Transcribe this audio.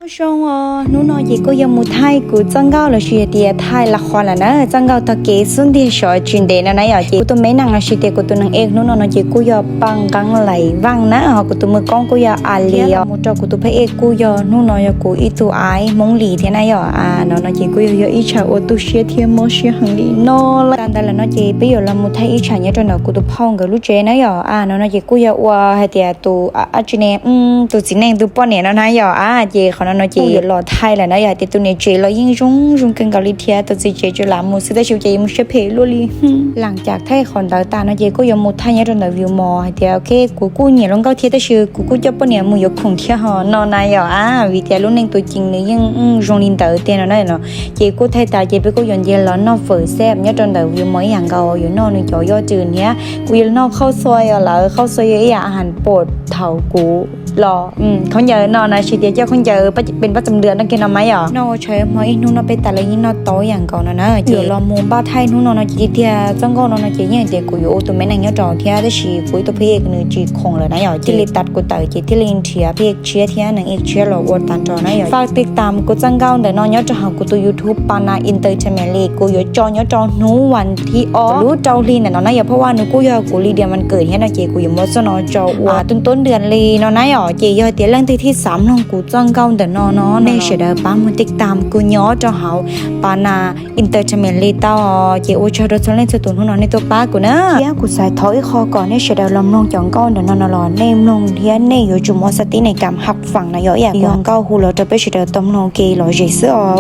Zoo os, hnub no ces kuj yog mus thaij kuv txoj nkauj lossis tias thaij la qhuas lawm na, txoj nkauj tog kev xub ntiag sov tsis ntev no na yom. Ces kuv tus me nees lossis tias kuv tus nees ev hnub no no ces kuj yog Paj Nqeeb Lais Vaj na, ho kuv tus me koob kuj yog A Li os. Mus rau kuv tus phab ej kuj yog hnub no yog kuv ib tug aiv Hmoob Lis thiab na yom. A no no ces kuj yog yog ib tsam uas tu siab thiab mob siab heev li no lawm. Tag ntawd lawm no ces peb yuav los mus thaij ib tsam nyob rau ntawm kuv tus phauj nkawd lub tsev na yom. A no no ces kuj yog ua hais tias tus a tsi ne, tus txiv neej tus poj niam no na yom. A ces qhov no no ces kuj yuav los thaij lawm na yom, hais tias tus niam tsev los yeej zoo zoo kawg nkaus li thiab, tus txiv tsev tsuas lam mus xwb tab sis ces yuav mus siab phem luaj li. Lam cas thaij qhov ntawd tas no ces kuj yuav mus thaij nyob rau ntawm view mos hais tias ok, kuv kuj nyiam lub nkauj thiab tab sis kuv kuj coj poj niam mus yuav khoom thiab ho no na yom. A vim tias lub neej tus cees nws yeej zoo li ntawd tiag no na. Ces kuj thaij tas ces peb kuj yuav nce los noj fawm xab nyob rau ntawm view mos ib yam nkaus, yuav noj nws cov yoj tswm thiab. Kuv yuav noj qhauj xua, yog lawv qhauj xua yog ib yam a has pom thaum kuv los khaub ncaws no na, tsis tias coj khaub ncaws pes pab txom dwm no kiag no mas yom. Noj ua tshais hmo ib hnub no peb tas lawv yeej noj tau ib yam nkaus no na. Ces los mus npaj thaij hnub no no ces tiag tiag txoj nkauj no no ces yeej hais tias kuv yuav ua tus me nees nyob rau thiab tab sis kuv ib tug phab ej nws tsis khoom lawm na yom, thiaj li tag kuv tawm ces thiaj li nrhiav phab ej tshiab thiab nees ej tshiab los ua tag nrho na yom. Faj tij tam kuv txoj nkauj ntawm no nyob rau hauv kuv tus YouTube Pana Entertainment li, kuv yuav tso nyob rau hnub vas thib ob lub rau hli ntawm no na yom, phaj vaj nws kuj yog kuv li diam vas kawm thiab no ces kuv yuav muab txoj no tso ua tu tuab ntias li no na yom. Ces yog tias leej twg thiaj xav mloog kuv txoj nkauj ntawm no no nej sawv daws pab mus tij tam kuv nyob rau hauv Pana Entertainment li tau. Ces ua tsaug rau txhua leej txhua tus hnub no nej tuaj pab kuv na. Thiab kuv xav thov ib qho kom nej sawv daws los mloog cov nkauj ntawm no no los nej mloog thiab nej yuav tsum muaj xab tib nees kam haj fam no yom, ib yam nkauj hu los rau peb sawv daws tau mloog kev lom zem xwb os.